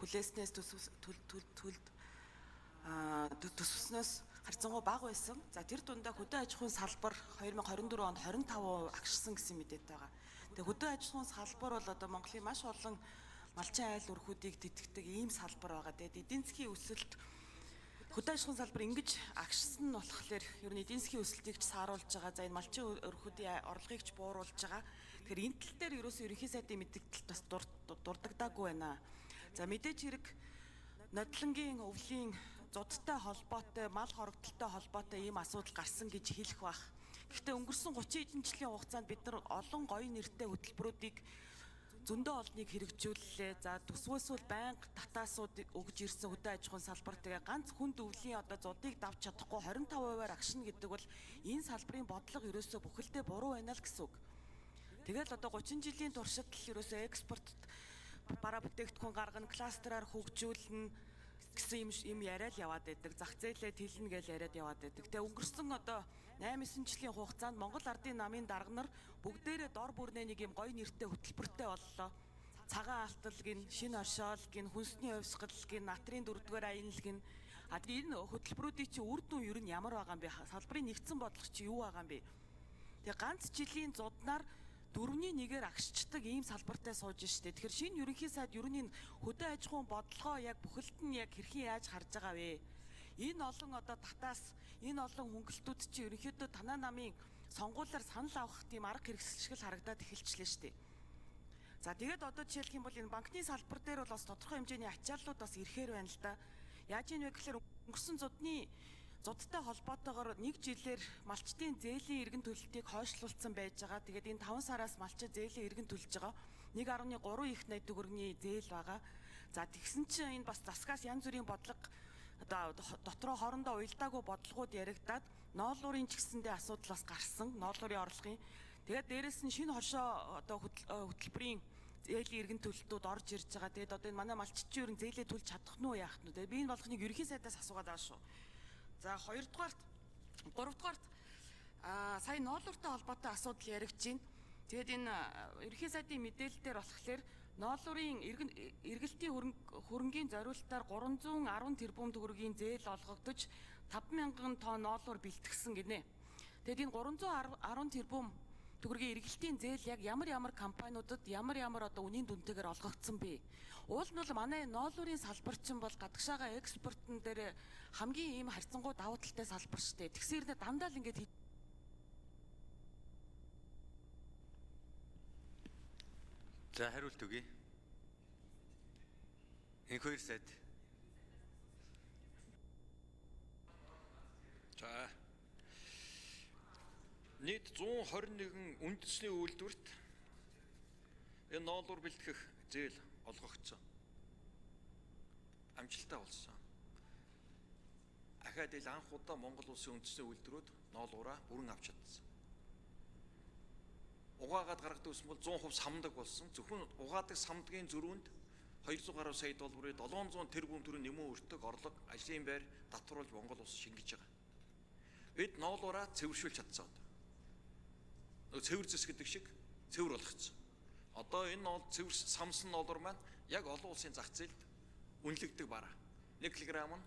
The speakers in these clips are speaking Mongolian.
хүлээснээс төлд төсвснөөс харьцангуй бага байсан. За тэр дундаа хөдөө аж ахуйн салбар 2024 онд 25% агшсан гэсэн мэдээтэй байгаа. Тэгээ хөдөө аж ахуйн салбар бол одоо Монголын маш олон малчин айл өрхүүдийг тэтгэдэг ийм салбар байгаа. Тэгээд эдийн засгийн өсөлт хөдөө аж ахуйн салбар ингэж агшсан нь болохоор ер нь эдийн засгийн өсөлтийг ч сааруулж байгаа. За энэ малчин өрхүүдийн орлогыг ч бууруулж байгаа. Тэгэхээр энэ тал дээр ерөөсөө ерөнхий сайдын мэдээлэлд бас дурддагдаагүй байна. За мэдээж хэрэг нодлонгийн өвлийн зудтай холбоотой, мал хорогдолтой холбоотой ийм асуудал гарсан гэж хэлэх бах. Гэхдээ өнгөрсөн 30 хэдэн жилийн хугацаанд бид нар олон гоё нэртэй хөтөлбөрүүдийг зөндөө олныг хэрэгжүүллээ. За төсвөөсөл байнга татаасууд өгж ирсэн хөдөө аж ахуйн салбар тэгээ ганц хүнд өвлийн одоо зудыг давж чадахгүй 25%-аар агшина гэдэг бол энэ салбарын бодлого ерөөсөө бүхэлдээ буруу байна л гэсэн үг. Тэгэл одоо 30 жилийн туршид л ерөөсөө экспортод бараа бүтээгдэхүүн гаргана, кластераар хөгжүүлнэ гэсэн юм яриа л яваад байдаг. Зах зээлээ тэлнэ гэж яриад яваад байдаг. Тэгээ өнгөрсөн одоо 8-9 жилийн хугацаанд Монгол Ардын намын дарга нар бүгдээрээ дор бүрнээ нэг юм гоё нэртэй хөтөлбөртэй боллоо. Цагаан алтал гин, шинэ оршоол гин, хүнсний хувьсгал гин, натрын дөрөвдүгээр аянал гин. А тэгээ энэ хөтөлбөрүүдийн чи үр дүн ер нь ямар байгаа юм бэ? Салбарын нэгдсэн бодлого чи юу байгаа юм бэ? Тэгээ ганц жилийн зуднаар 4-ний 1-ээр агшчдаг ийм салбартай сууж штэ. Тэгэхээр шинэ ерөнхий сайд ер нь хөдөө аж ахуйн бодлогоо яг бүхэлд нь яг хэрхэн яаж харж байгаа вэ? Энэ олон одоо татаас энэ олон хөнгөлтүүд чи ерөнхийдөө танаа намын сонгуулиар санал авах тийм арга хэрэгсэл шиг л харагдаад эхэлчлээ штэ. За тэгээд одоо жишээлх юм бол энэ банкны салбар дээр бол бас тодорхой хэмжээний ачааллууд бас ирэхээр байна л да. Яаж ийм вэ гэхээр өнгөрсөн зудны зудтай холбоотойгоор нэг жилээр малчдын зээлийн эргэн төлөлтийг хойшлуулсан байж байгаа. Тэгээд энэ 5 сараас малчид зээлийн эргэн төлж байгаа. 1.3 их 80 төгрөгийн зээл байгаа. За тэгсэн чинь энэ бас засгаас янз бүрийн бодлого одоо дотроо хоорондоо уялдаагүй бодлогууд яригадаад ноолуурын ч гэсэндээ асуудал бас гарсан. Ноолуурын орлогын. Тэгээд дээрэс нь шинэ хоршоо одоо хөтөлбөрийн зээлийн эргэн төлөлтүүд орж ирж байгаа. Тэгээд одоо энэ манай малчид чинь ер нь зээлээ төлж чадах нь уу яах нь вэ? Тэгээд би энэ болгоныг ерөнхий сайдаас асуугаад байгаа шүү. За хоёрдугаарт, гуравдугаарт сая ноолууртай холбоотой асуудал яригдж байна. Тэгээд энэ ерөнхий сайдын мэдээлэл дээр болохоор ноолуурын эргэлтийн хөрөнгийн зориултаар 310 тэрбум төгрөгийн зээл олгогдож 5,000 тонн ноолуур бэлтгэсэн гинэ. Тэгээд энэ 310 тэрбум төгрөгийн эргэлтийн зээл яг ямар ямар компаниудад ямар ямар одоо үнийн дүнтэйгээр олгогдсон бэ? Уул нь бол манай ноолуурын салбар чинь бол гадагшаага экспортн дээр хамгийн ийм харьцангуй давуу талтай салбар шүү дээ. Тэгсээр нэ дандаа л ингээд За хариулт өгье. Инх хоёр сайд. За нийт 121 үндэсний үйлдвэрт энэ ноолуур бэлтгэх зээл олгогдсон. Амжилттай болсон. Ахаад ил анх удаа Монгол улсын үндэсний үйлдвэрүүд ноолуураа бүрэн авч чадсан. Угаагаад гаргадаг ус бол 100% самдаг болсон. Зөвхөн угаадаг самдгийн зөрүүнд 200 гаруй сая долларын 700 тэрбум төгрөг нэмэн өртөг орлого ажлын байр татварлаж Монгол улс шингэж байгаа. Бид ноолуураа цэвэршүүлж чадсан. Нөгөө цэвэр зэс гэдэг шиг цэвэр болгоцсон. Одоо энэ ноол цэвэр самсан ноолуур маань яг олон улсын зах зээлд үнэлэгдэг бараа. 1 кг нь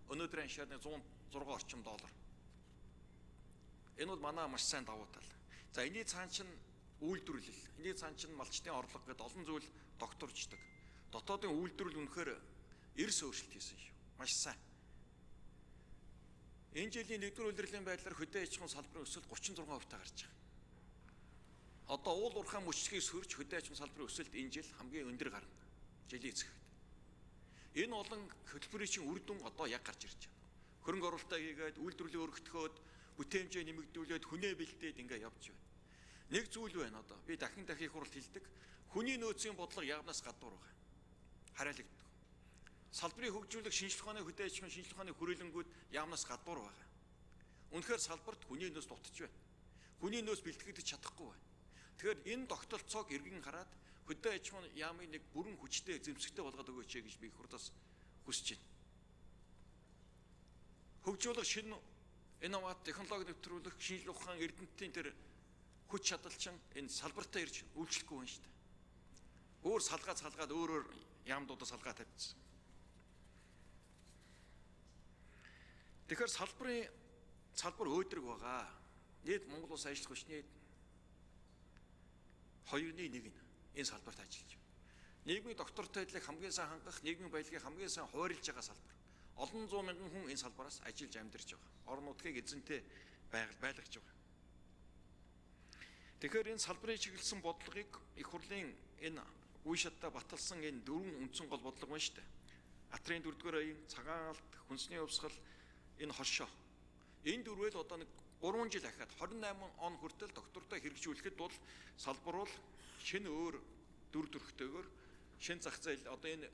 өнөөдрийн аншаар 106 орчим доллар. Энэ бол манай маш сайн давуу тал. За энэний цаан чинь үйлдвэрлэл, энэний цаан чинь малчдын орлого гэдээ олон зүйл докторчдаг. Дотоодын үйлдвэрлэл үнэхээр эрс өөрчлөлт хийсэн шүү. Маш сайн. Энэ жилийн 1-р улирлын байдлаар хөдөө аж ахуйн салбарын өсөлт 36% та гарч байгаа. Одоо уул уурхай мөчлөгийг сөрж хөдөө аж ахуйн салбарын өсөлт энэ жил хамгийн өндөр гарна. Жилийн эцэгхэд. Энэ олон хөтөлбөрийн чинь үр дүн одоо яг гарч ирж байна. Хөрөнгө оруулалтаа хийгээд, үйлдвэрлэлээ өргөтгөөд, бүтээмжээ нэмэгдүүлээд, хүнээ бэлдээд ингээ явж байна. Нэг зүйл байна одоо. Би дахин дахин их хуралд хэлдэг. Хүний нөөцийн бодлого явнаас гадуур байгаа. Хараалагддаг. Салбарыг хөгжүүлэх шинжлэх ухааны хөдөө аж ахуйн шинжлэх ухааны хүрээлэнгүүд яамнаас гадуур байгаа. Үнэхээр салбарт хүний нөөц дутж байна. Хүний нөөц бэлтгэгдэж чадахгүй байна. Тэгэхээр энэ тогтолцоог эргэн хараад хөдөө аж ахуйн яамын нэг бүрэн хүчтэй зэмсэгтэй болгоод өгөөч гэж би их хурлаас хүсэж байна. Хөгжүүлэх шинэ инноват технологи нэвтрүүлэх шинжлэх ухаан эрдэмтдийн тэр хүч чадал чинь энэ салбартаа ирж үйлчлэхгүй байна шүү дээ. Өөр салгаад салгаад өөрөөр яамдуудаас салгаа тавьчихсан. Тэгэхээр салбар өөдрөг байгаа. Нийт Монгол улс ажиллах хүчний 2-ны 1 нь энэ салбарт ажиллаж байна. Нийгмийн доктортой байдлыг хамгийн сайн хангах, нийгмийн баялагийг хамгийн сайн хуваарлж байгаа салбар. Олон зуун мянган хүн энэ салбараас ажиллаж амьдарч байгаа. Орон нутгийг эзэнтэй байлгаж байгаа. Тэгэхээр энэ салбарын чиглэсэн бодлогыг их хурлын энэ үе шаттай баталсан энэ дөрвөн үндсэн гол бодлого байна шүү дээ. Атрын дөрөвдүгээр аян, цагаан алт, хүнсний увсгал, энэ хоршоо. Энэ дөрвөл одоо нэг 3 жил ахаад 28 он хүртэл доктортой хэрэгжүүлэхэд бол салбар бол шинэ өөр дүр төрхтэйгээр шинэ зах зээл одоо энэ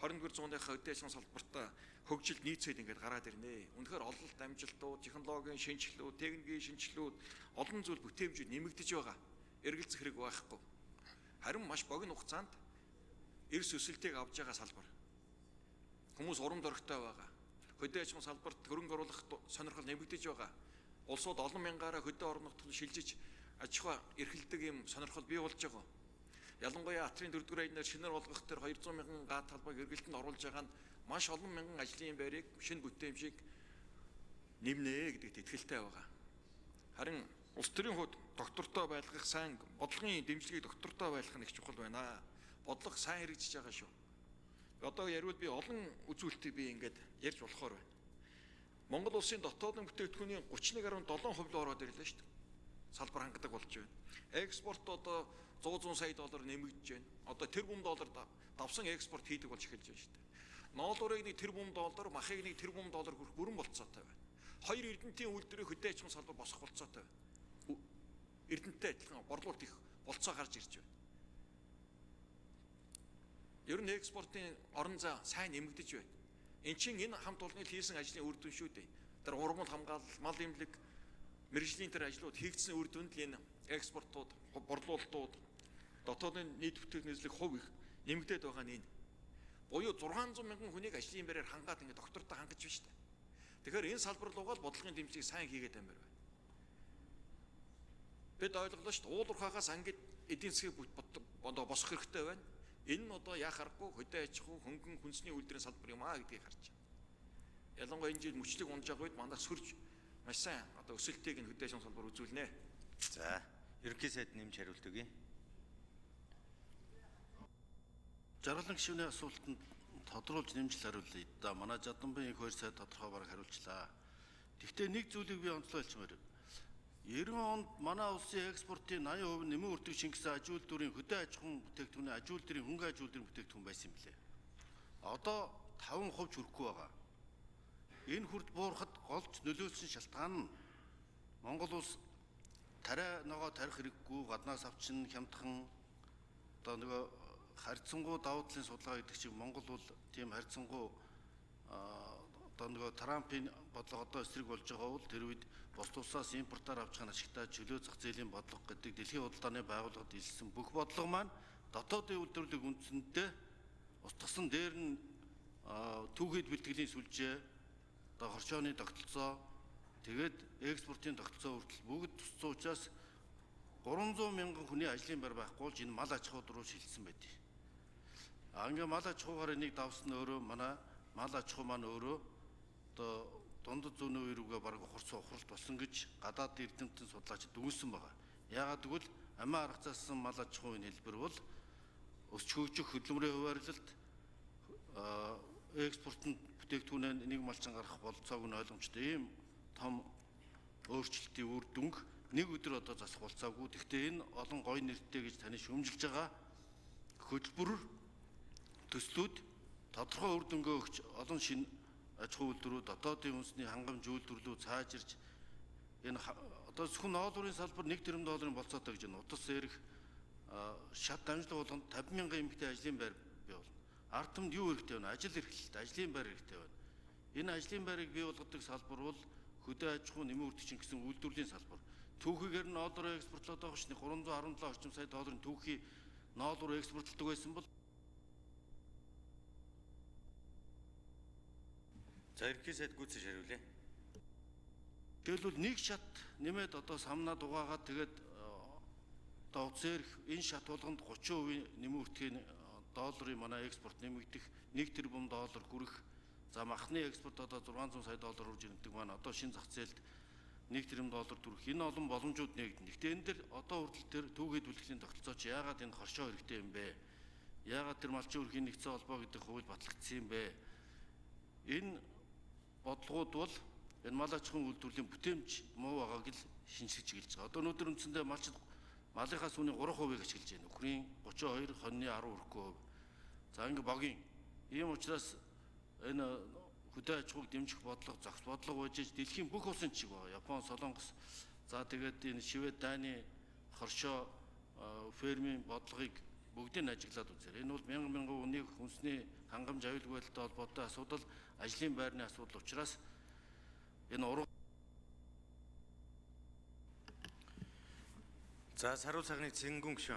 21-р зууныхаа хөдөө аж ахуйн салбартаа хөгжил нийцээд ингээд гараад ирнэ. Үнэхээр ололт амжилтууд, технологийн шинэчлэлүүд, техникийн шинэчлэлүүд, олон зүйл бүтээмжүүд нэмэгдэж байгаа. Эргэлзэх хэрэг байхгүй. Харин маш богино хугацаанд эрс өсөлтийг авж байгаа салбар. Хүмүүс урам зоригтой байгаа. Хөдөө аж ахуйн салбарт хөрөнгө оруулах сонирхол нэмэгдэж байгаа. Улсууд олон мянгаараа хөдөө орон нутгад шилжиж аж ахуй эрхэлдэг юм сонирхол бий болж байгаа. Ялангуяа атрын дөрөвдүгээр аянаар шинээр олгох төр 200 мянган гад талбайг эргэлтэнд оруулж байгаа нь маш олон мянган ажлын байрыг шинэ бүтээмжийг нэмнэ гэдэгт итгэлтэй байгаа. Харин улс төрийн хувьд доктортой байлгах сайн бодлогын дэмжлэгийг доктортой байлгах нь их чухал байна. Бодлого сайн хэрэгжиж байгаа шүү. Одоо яриул би олон үзүүлэлтийг би ингээд ярьж болохоор байна. Монгол улсын дотоодын бүтээгдэхүүний 31.7% руу ороод ирлээ шүү дээ. Салбар хангадаг болж байна. Экспорт одоо 100 сая доллар нэмэгдэж байна. Одоо тэрбум доллар давсан экспорт хийдэг болж эхэлж байна шүү дээ. Ноолуурыг 1 тэрбум доллар, махыг 1 тэрбум доллар хүрэх бүрэн болцоотой байна. Хоёр эрдэнтийн үйлдвэрийг хөдөө аж ахуйн салбар босгох болцоотой байна. Эрдэнттэй адилхан борлуулалт их болцоо гарч ирж байна. Ер нь экспортын орон зай сайн нэмэгдэж байна. Эн чинь энэ хамт олонны хийсэн ажлын үр дүн шүү дээ. Тэр ургамал хамгаалал, мал эмнэлэг, мэргэжлийн тэр ажлууд хийгдсэн үр дүнд л энэ экспортууд, борлуулалтууд, дотоодын нийт бүтээгдэхүүн эзлэх хувь их нэмэгдээд байгаа нь энэ. Буюу 600 мянган хүнийг ажлын байраар хангаад ингээд доктортой хангаж байна шүү дээ. Тэгэхээр энэ салбар руугаа л бодлогын дэмжлэгийг сайн хийгээд байна. Бид ойлголоо шүү дээ. Уул уурхаагаас ангид эдийн засгийг одоо босгох хэрэгтэй байна. Энэ нь одоо яах аргагүй хөдөө аж ахуй, хөнгөн хүнсний үйлдвэрийн салбар юм аа гэдгийг харж байна. Ялангуяа энэ жил мөчлөг унж байгаа үед манайх сөрж маш сайн одоо өсөлтийг энэ хөдөө аж ахуйн салбар үзүүлнэ. За, ерөнхий сайд нэмж хариулт өгье. Жаргалан гишүүний асуултанд тодруулж нэмжил хариулъя да. Манай Жаданбын их хоёр сайд тодорхой бараг хариулчлаа. Гэхдээ нэг зүйлийг би онцлог хэлчмээр. 90 онд манай улсын экспортын 80% нэмэн үрдэг шингэсэн аж үйлдвэрийн хөдөө аж ахуйн бүтээгдэхүүний аж үйлдвэрийн хөнгөн аж үйлдвэрийн бүтээгдэхүүн байсан юм лээ. Одоо 5% ч хүрэхгүй байгаа. Энэ хүрд буурахад голж нөлөөлсөн шалтгаан нь Монгол улс тариа ногоо тарих хэрэггүй гаднаас авчин хямдхан одоо нөгөө харьцангуй давуу талын судалгаа гэдэг шиг Монгол бол тийм харьцангуй одоо нөгөө Трампын бодлого одоо эсрэг болж байгаа бол тэр үед бус улсаас импортаар авч байгаа ашигтай чөлөө зах зээлийн бодлого гэдэг дэлхийн худалдааны байгууллагад илсэн бүх бодлого маань дотоодын үйлдвэрлэлийг үндсэндээ устгасан дээр нь түүхийд бэлтгэлийн сүлжээ одоо хорчооны тогтолцоо тэгээд экспортын тогтолцоо хүртэл бүгд тусцсан учраас 300 мянган хүний ажлын байр байхгүй болж энэ мал аж ахуйд руу шилжсэн байдаг. А ингээ мал аж ахуйгаар энийг давсан өөрөө манай мал аж ахуй маань өөрөө одоо дундад зүүнний үе рүүгээ бараг ухарсан ухралт болсон гэж гадаад эрдэмтэн судлаачид дүгнсэн байгаа. Яагаад гэвэл амиа аргацаасан мал аж ахуйн хэлбэр бол өсч хөгжих хөдөлмөрийн хуваарлалт экспортод бүтээгдэхүүнээ нэг малчин гаргах болцоог нь ойлгомжтой ийм том өөрчлөлтийн үр дүнг нэг өдөр одоо засах болцоогүй. Гэхдээ энэ олон гоё нэртэй гэж таны шүүмжилж байгаа хөтөлбөр төслүүд тодорхой үр дүнгээ өгч олон шинэ аж ахуй үйлдвэрүүд дотоодын үндэсний хангамж үйлдвэрлэлүүд цаажирч энэ одоо зөвхөн ноолуурын салбар 1 тэрбум долларын болцоотой гэж байна. Утас эрх шат дамжлага болгонд 50 мянган эмэгтэй ажлын байр бий болно. Ард түмэнд юу хэрэгтэй вэ? Ажил эрхлэлт, ажлын байр хэрэгтэй байна. Энэ ажлын байрыг бий болгодог салбар бол хөдөө аж ахуй нэмэн үрдэгчин гэсэн үйлдвэрлэлийн салбар. Түүхийгээр нь ноолуураа экспортлоод байгаа шний 317 орчим сая долларын түүхий ноолуур экспортлдог байсан бол За, ерөнхий сайд гүйцэж хариулъя. Жишээлбэл нэг шат нэмээд одоо самнаа дугаагаад тэгээд одоо утас эрх энэ шат болгонд 30% нэмэн үрдгийн долларын манай экспорт нэмэгдэх, 1 тэрбум доллар хүрэх. За махны экспорт одоо 600 сая доллар үрж ирдэг маань одоо шинэ зах зээлд 1 тэрбум доллар хүрэх энэ олон боломжууд нэгдэнэ. Гэхдээ энэ дэр одоо хүртэл тэр түүхийд бүлэхлийн тогтолцоо чи яагаад энэ хоршоо хэрэгтэй юм бэ? Яагаад тэр малчин өрхийн нэгдсэн холбоо гэдэг хууль батлагдсан юм бэ? Энэ бодлогууд бол энэ мал аж ахуйн үйлдвэрлэлийн бүтээмж муу байгааг л шинжлэж эхэлж байгаа. Одоо өнөөдөр үндсэндээ малчид малынхаа сүүний 3%-ийг ашиглаж байна. Үхрийн 32, хоньны 10 хүрэхгүй хувь. За ингээ богийн. Ийм учраас энэ хөдөө аж ахуйг дэмжих бодлого, зохис бодлого байж дэлхийн бүх улсын чиг байгаа. Япон, Солонгос, за тэгээд энэ Швед, Дани хоршоо фермийн бодлогыг бүгдийг нь ажиглаад үзээрэй. Энэ бол мянган мянган үнийг хүнсний хангамж аюулгүй байдалтай холбоотой асуудал, ажлын байрны асуудал учраас энэ ураг За Саруул сайхны Цэнгүн гишүүн.